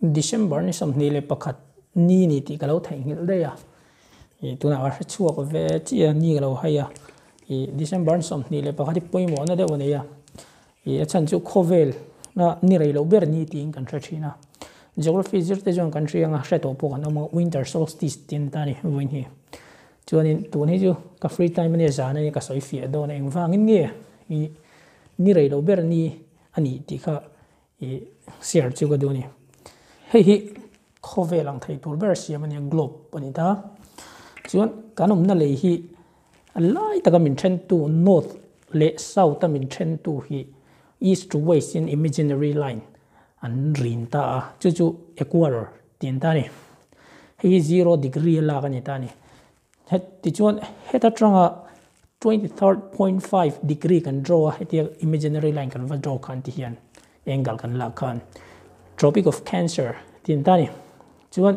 December ni 21 ni ni tih ka lo theihnghilh daih a, ih tunah ka hre chhuak ve chiah a ni ka lo hai a, ih December ni 21 hi pawimawhna deuh a nei a, ih a chhan chu khawvel a ni rei loh ber ni tiin kan hre thin a, Geography zir te chuan kan hria anga hre tawh pawh kan awm a, Winter Solstice tih a ni ta a ni vawiin hi. Chuanin tun hi chu ka free time ania zan ania ka sawi fiah dawn a engvangin nge ih ni rei loh ber ni a nih tih kha Ih share chu ka duh a ni. Hei hi khawvel ang thei tur ber siam a nia, globe a ni ta. Chuan kan awmna lei hi a lai taka min thentu north leh south a min thentu hi east to west in imaginary line an rin ta a, chu chu equator tih an ta a ni. Hei hi zero degree a lak a ni ta a ni. Tichuan heta tanga 23.5 degree kan draw a, hetia imaginary line kan va draw khan ti hian angle kan lak khan Tropic of Cancer tih an ta a ni. Chuan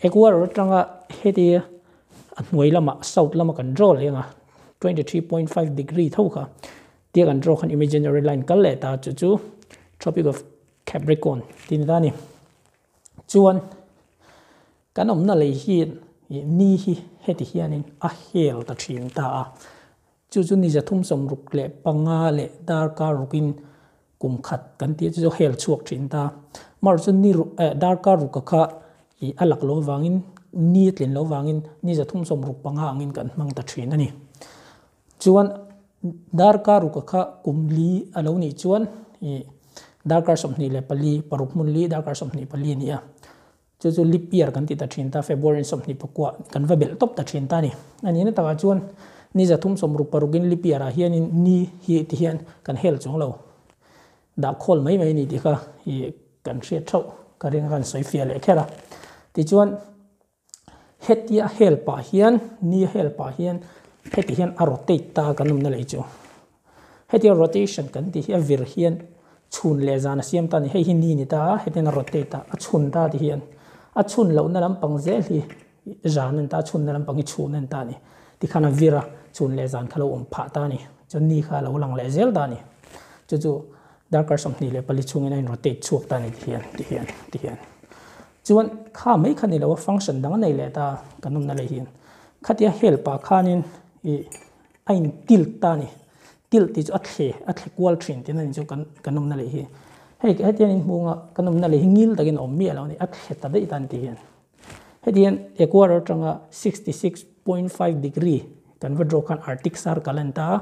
equator atanga hetia a hnuai lama south lama kan draw leh anga 23.5 degree tho kha tia kan draw khan imaginary line kal leh ta chu chu Tropic of Capricorn tih an ta a ni. Chuan kan awmna lei hi ni hi heti hianin a hel ta thin ta a, chu chu ni 365 leh darkar rukin kum khat kan tih chu chu hel chhuak thin ta. Amaherawhchu chu ni eh darkar ruka kha ih a lak loh avangin ni a tlin loh avangin ni 365 angin kan hmang ta thin a ni. Chuan darkar ruka kha kum li a lo nih chuan ih darkar 24, paruk hmun li darkar 24 a ni a. Chu chu leap year kan ti ta thin ta, February 29 kan va belh tawp ta thin ta a ni. A nihna takah chuan ni 366in leap year ah hianin ni hi ti hian kan hel chuang lo. Dah khawl mai mai a ni tih kha ih kan hriat theuh ka ring a kan sawi fiah leh kher a. Tichuan. Hetia hel pah hian, ni a hel pah hian heti hian a rotate ta kan awmna lei chu. Hetia rotation kan tih hi a vir hian chhun leh zan a siam ta a ni. Hei hi ni ni ta a, hetiang a rotate a, a chhun ta ti hian a chhun lohna lampang zel hi zan a ni ta a, chhunna lampang hi chhun a ni ta a ni. Tikhan a vir a, chhun leh zan kha lo awm phah ta a ni. Chuan ni kha a lo lang leh zel ta a ni. Chu chu darkar 24 chhungin a in rotate chhuak ta a ni ti hian, ti hian, ti hian. Chuan kha mai kha ni lo a function dang a nei leh ta kan awmna leh hian khatia hel pah khanin ih a in tilt ta a ni tilt tih chu a thle a thle kual thin tihna ni chu kan kan awmna leh hi hei hetiang in hmung a kan awmna leh hi ngil takin a awm miah lo a ni a thle ta daih ta a ni tih hian heti hian equator atanga 66.5 degree kan va draw khan arctic circle a ni ta a.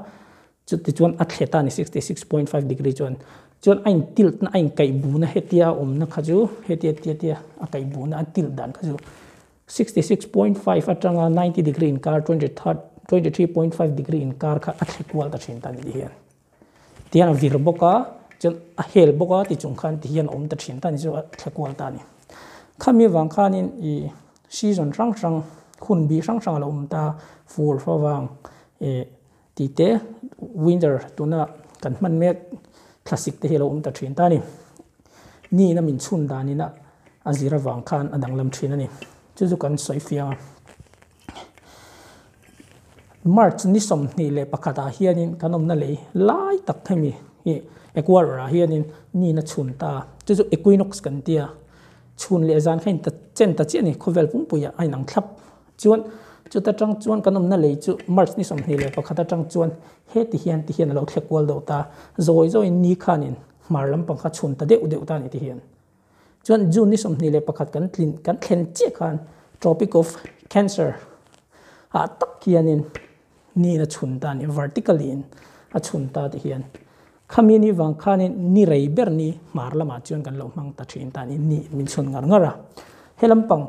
Chutichuan a thlet a ni 66.5 degree chuan chuan a in tilt na a in kaih bu na hetia a awmna kha chu hetia tia tia a kaih bu na a tilt dan kha chu 66.5 atanga 90 degree inkar 23.5 degree inkar kha a thle kual ta thin ta ni ti hian tihian a vir bawk a chuan a hel bawk a ti chung khan ti hian a awm ta thin ta ni chu a thle kual ta a ni. Khami avang khanin ih season hrang hrang hun bi hrang hrang a lo awm ta fur favang ih Tih te, winter tuna kan hman mek thlasik te hi a lo awm ta thin ta a ni. Ni in a min chhun danin a a zir avang khan a danglam thin a ni. Chu chu kan sawi fiang a. March ni 21 ah hianin kan awmna lei lai tak hemi hi equator ah hianin ni in a chhun ta a. Chu chu equinox kan tia. Chhun leh zan kha in ta chen ta chiah a ni khawvel pumpuiah a inang thlap. Chuan chuta tang chuan kan awmna lei chu March ni 21 atang chuan heti hian ti hian a lo thlek kual deuh ta. Zawi zawiin ni khanin hmar lampang kha chhun ta deuh deuh ta a ni ti hian. Chuan June ni 21 kan tlin kan thlen chiah khan Tropic of Cancer ah tak hianin ni in a chhun ta a ni, vertically in a chhun ta ti hian. Khami ni vang khanin ni rei ber ni hmar lamah chuan kan lo hmang ta thin ta a ni, ni min chhun ngar ngar a. He lampang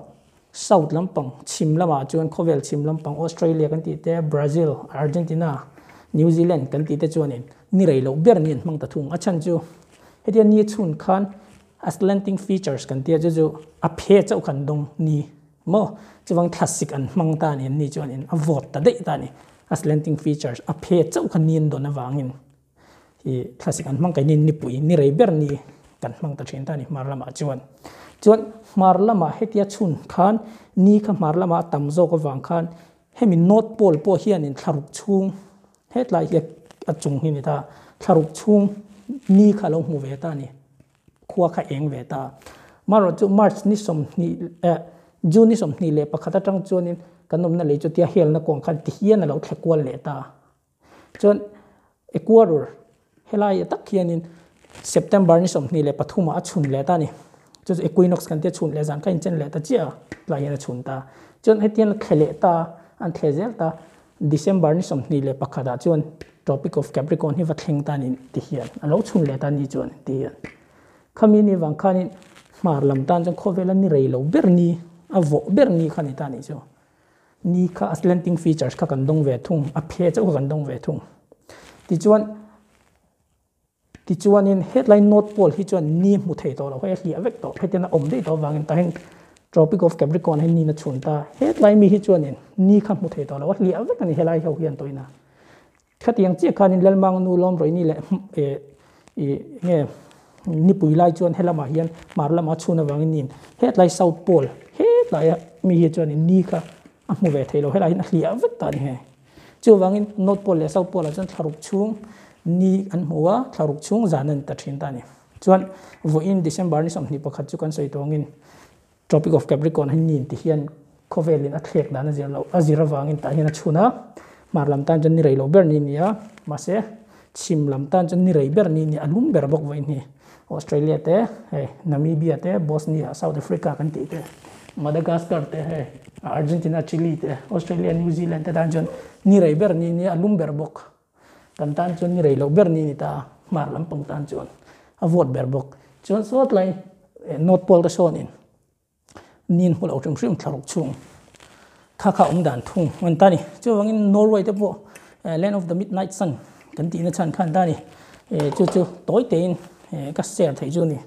South lampang, chhim lamah chuan khawvel chhim lampang Australia kan tih te, Brazil, Argentina, New Zealand kan tih te chuanin ni rei loh ber ni an hmang ta thung. A chhan chu hetia ni chhun khan a slanting features kan tia chu chu a phe chauh khan dawng ni maw? Chuvang thlasik an hmang ta a ni an ni chuanin a vawt ta daih ta a ni. A slanting features a phe chauh khan ni an dawn avangin. I thlasik an hmang kainin nipui ni rei ber ni kan hmang ta thin ta a ni hmar lamah chuan. Chuan hmar lamah hetia chhun khan ni kha hmar lamah a tam zawk avang khan hemi North Pole pawh hianin thlaruk chhung hetlai hi a chung hi ni ta thlaruk chhung ni kha a lo hmu ve ta a ni. Khua kha eng ve ta. Marawh chu March ni 20 eh June ni 21 atang chuanin kan awmna lei chu tia helna kawng khan ti hian a lo thle kual leh ta. Chuan Ecuador helai tak hianin September ni 23 ah a chhun leh ta a ni. Chu chu equinox kan tia chhun leh zan kha inchen leh ta chiah a, tlai hian a chhun ta. Chuan hetiang a thle leh ta, an thle zel ta. December ni 21 ah chuan Tropic of Capricorn hi va thleng ta a ni ti hian a lo chhun leh ta a ni chuan ti hian. Khami ni vang khanin hmar lam tan chuan khawvela ni rei lo ber ni, a vawh ber ni kha ni ta a nih chu. Ni kha a slanting features kha kan dawng ve thung, a phe chauh kha kan dawng ve thung. Tichuan, tichuanin hetlai North Pole hi chuan ni hmu thei tawh lo, hei a hliah vek tawh, hetiang a awm daih tawh avangin tah hian Tropic of Capricorn hi niin a chhun ta. Hetlai mi hi chuanin ni kha hmu thei tawh lo, a hliah vek a ni helai ho hian tawhina. Khatiang chiah khanin Lalmang nu lawm rawih ni leh ih nge nipui lai chuan helamah hian hmar lamah chhun avangin niin hetlai South Pole hetlaia mi hi chuanin ni kha a hmu ve thei lo helai hian a hliah vek ta a ni hei. Chuvangin North Pole leh South Pole ah chuan thlaruk chhung ni an hmu a, thlaruk chhung zan a ni ta thin ta a ni. Chuan vawiin December ni 21 chu kan sawi tawngin Tropic of Capricorn hi nin ti hian khawvelin a thlek dan a zir loh a zir avangin tah hian a chhun a, hmar lam tan chuan ni rei lo ber ni ni a, mahse chhim lam tan chuan ni rei ber ni ni a lum ber bawk vawiin hi Australia te hei Namibia te Bosnia South Africa kan tih te Madagascar te hei Argentina Chile te Australia New Zealand te tan chuan ni rei ber ni ni a lum ber bawk kan tan chuan ni rei loh ber ni ni ta hmar lampang tan chuan a vawt ber bawk chuan saw tlai North Pole te sawnin nin hmu lo hrim hrim thlaruk chhung kha kha awm dan thung an ta ni chuvangin Norway te pawh Land of the Midnight Sun kan tihna chhan khan ta ni chu chu tawi tein ka share theih chu ni.